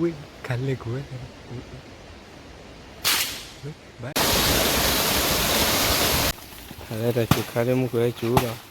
ဝ့ၢ် ခးလဲၢ်ကွံာ်ဝဲ, ဝ့ၢ် ဘၣ်, ဟးလၢတၢ်စူၤခါလၢမူခိၣ်ဟဲစူၤလီၤ.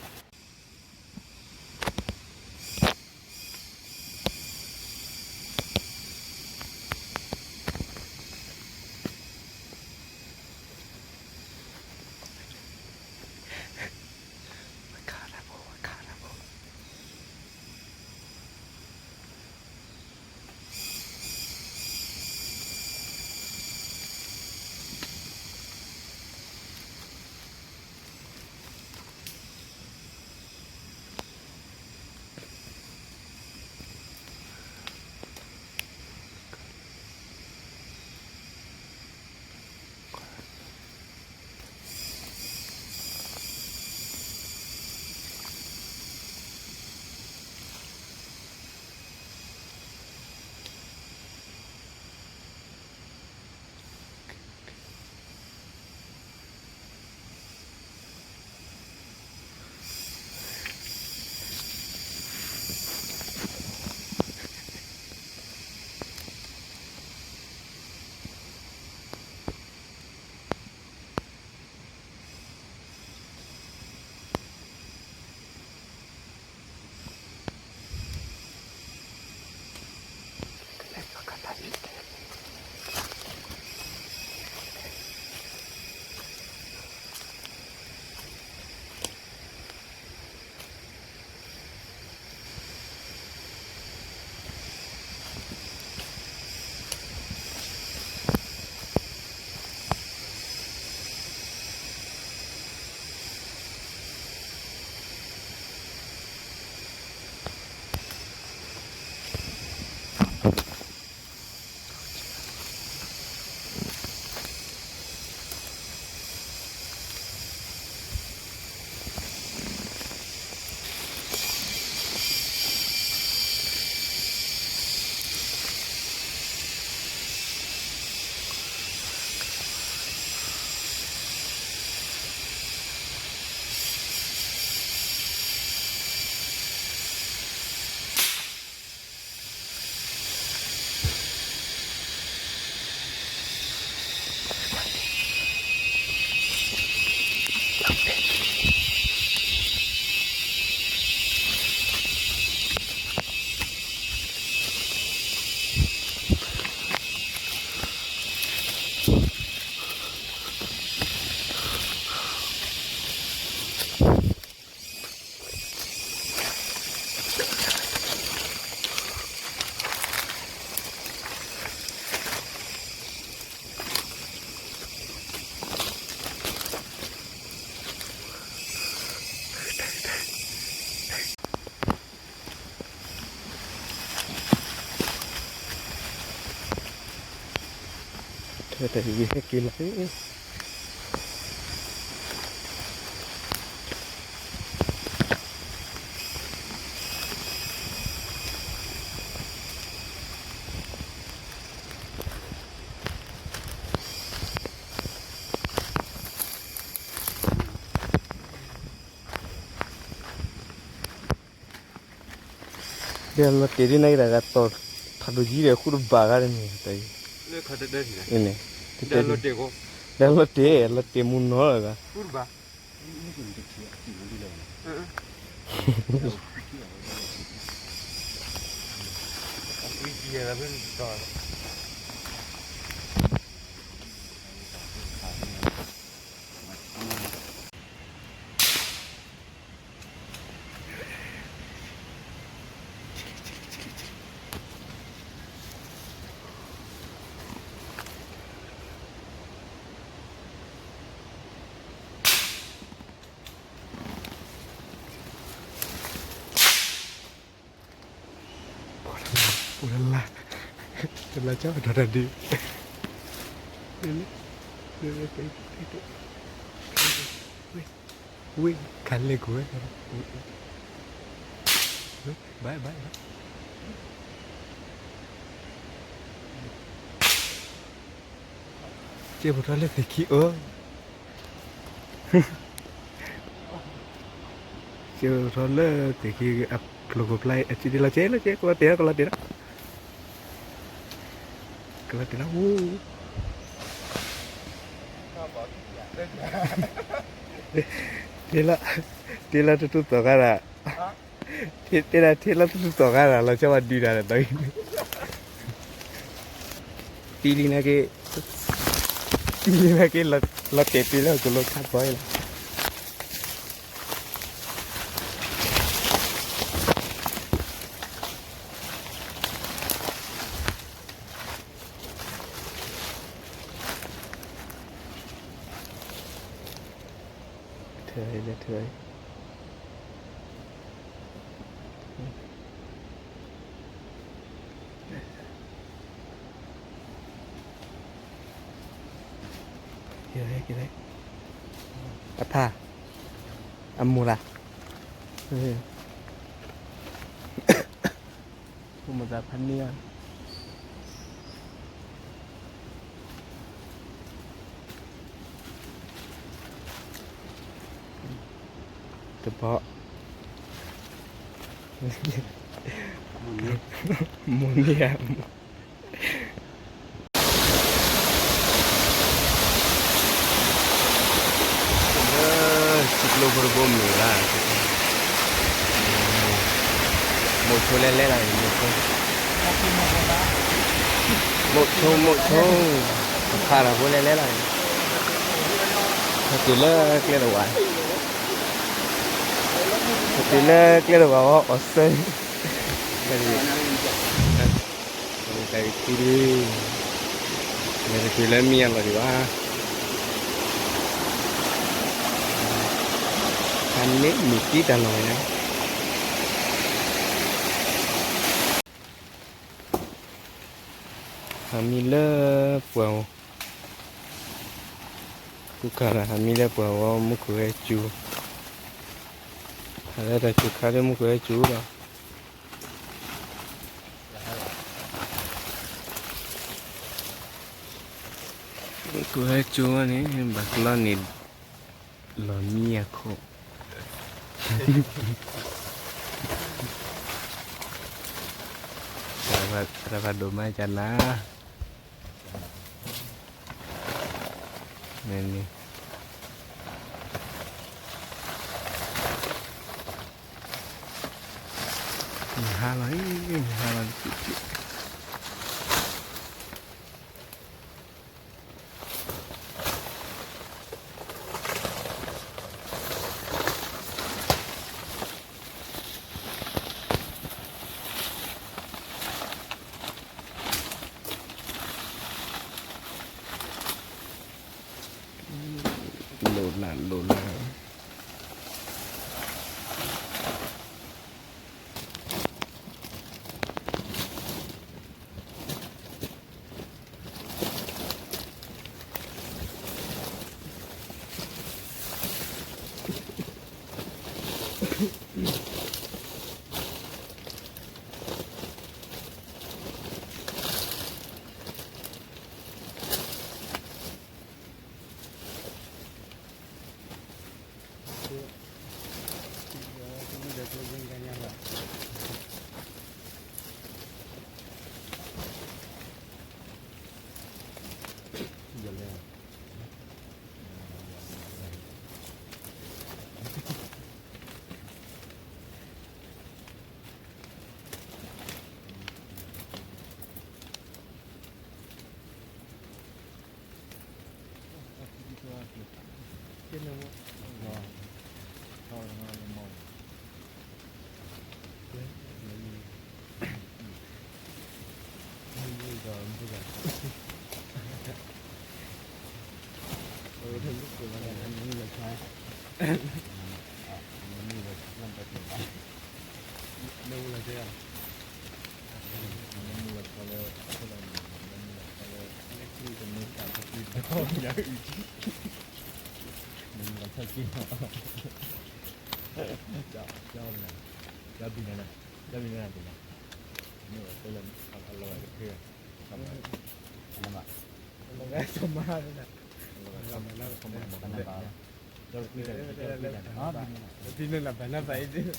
ထဲတၢ်အံၤဟဲက့ၤလီၤ. ဒီးလီၤတဲာ်ဒ်န့ၣ် တၢ်ဂၤတီၤ ဖးဒိၣ်ကံဒီး ဃုတဘၣ်ဂၤန့ၣ် တၢ်အံၤ, န့ၣ်, ဒီးလီၤတဲာ်, လီၤတဲာ်မူနီၤလီၤဂၤ, ဃုတဘၣ်. ပှၤလၢ်, ပှၤလၢ်, တလၢ်ကၠီဒီးတၢ်ဒုး, ဝ့ၢ်, ခးလဲၢ်ကွံာ်ဝဲ, ဝ့ၢ်, ဘၣ်, ဘၣ်, ဘၣ်, ကဲပထီၣ်လၢသ့ၣ်ခံအၢ, ကဲပထီၣ်လၢသ့ၣ်ခံအ ကျိခိၣ်ဖျါအံၤ အစံးဒ်လီၤကဲလီၤကဲ ကလီၤတဲာ်လီၤ ကလီၤတဲာ်လီၤ ကလီၤတဲာ်လီၤ ဟူ ထံလီၤ ထံလီၤတတူၢ်သီၣ်ဂၤဒၣ် တဲဒၣ်ထံလီၤတတူၢ်သီၣ်ဂၤဒၣ် လီၤဆီဝဲဒုးတၢ်ဒီး တံၤလံနာ်က့ တံၤလံနာ်က့ လီၤတဲာ်တ့ၢ်လၢကလိခါသီအံၤလီၤ ထၢၣ်လၢထၢၣ် အဖါ အမိၢ်လၢ် မိၢ်သးဖးန့ၢ်အီၤ တဘီ မိၢ်န့ၢ်ဧါ လၢထံကျိဖိတဘိမုာ်လၢ် မိၢ်ဆိလဲၤလဲၤလီၤ မိၢ်ဆိ မိၢ်ဆိ မိၢ်ဆိ ဖးတၢ်ဖိလဲၤလဲၤလီၤ ဟဲတုၤလၢကျဲတဝာ် ဟဲတုၤလၢကျဲတဝာ်အီၤ အီၣ်စၢ တၢ်က့ၤ လဲၤတတုၤလၢမံအလီၢ်ဒံးဘၣ် အန့ၣ်မ့ၢ်တံၢ်တၢ်လီၢ်ဝဲဒၣ် ဟးမံလၢပှၢ်ဧိၤ ကူခါဒီး ဟးမံလၢပှၢ်ဧိၤ မူခိၣ်ဟဲစူၤ ဟးလၢတၢ်စူၤခါဒီး မူခိၣ်ဟဲစူၤလီၤ မူခိၣ်ဟဲစူၤန့ၣ် ဘၣ်ကလီန့ၣ် လီၤမံအခိၣ် ရၢ်ဘၣ်ဒိၣ်မးကနၤ န့ၣ် နဟါလီၤအံၤ နဟါလီၤ လိၣ်လၢ်လိၣ်လၢ်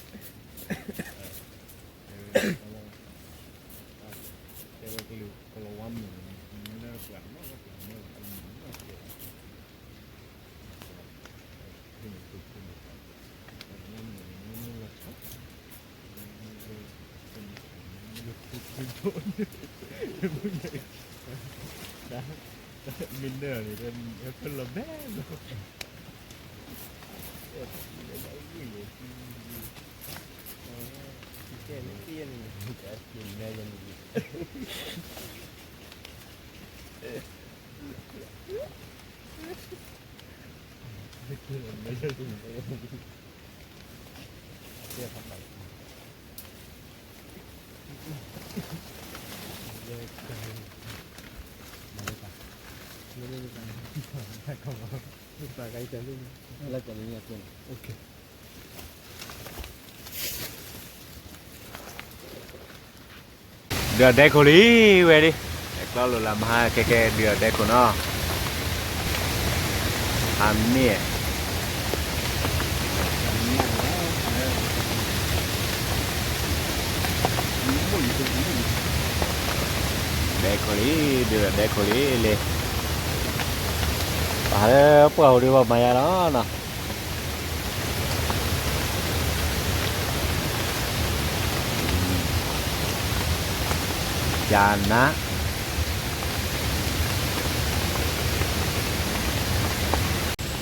မ့ၢ်နၢၤန့ၣ် ဖဲလီၤဘဲလီၤ ဒုးအဒဲခိၣ်လံဝဲဒၣ်, ကျီလိာ်လၢမဟါခဲကဲဒုးအဒဲခိၣ်နီၤ, အမ့ၢ် ဒဲခိၣ်လံ, ဒုးအဒဲခိၣ်လံလံ, ပှၤလၢပှၤဟူးဒုးဘၣ်မၤယါလီၤနီၤ. ကနး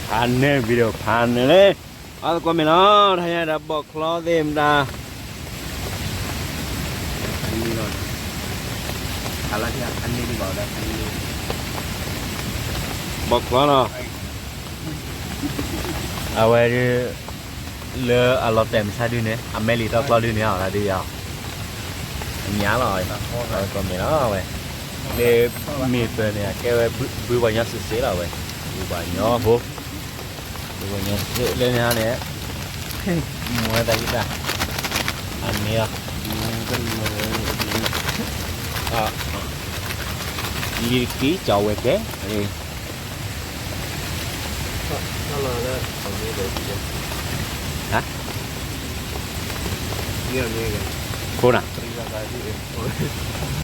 ဖးန့ၢ် video ဖးန့ၢ်လံ, အသကိးမ့ၢ်လီၤ, တဟါညါဒီးဘီၣ်ချီသ့ၣ်မတၤ ဘီၣ်ချီနီၤ, အဝဲဒၣ် လၢအလီၤတဲာ်မဆါဒုန့ၣ် အမဲလံာ်တီကျီဒုန့ၣ် အီၤဒ်ယၤ, အညါလီၤ, ကီၢ်မ့ၢ်လီၤဝဲ, လၢမ့ၢ်ပၢၤန့ၣ် အကဲဝဲဘုပှၤညီစုာ်စုာ်လီၤဝဲ, ဘုပှၤညီဖိ, ဘုပှၤညီစုာ်စုာ်လၢန့ၣ်န့ၣ်, မ့ၢ်တၢ်ယတၢ်, အမ့ၢ်လီၤ, လံတက့ၢ် ကၠီဝဲကဲ, ဟါ, ခိၣ်နၤ,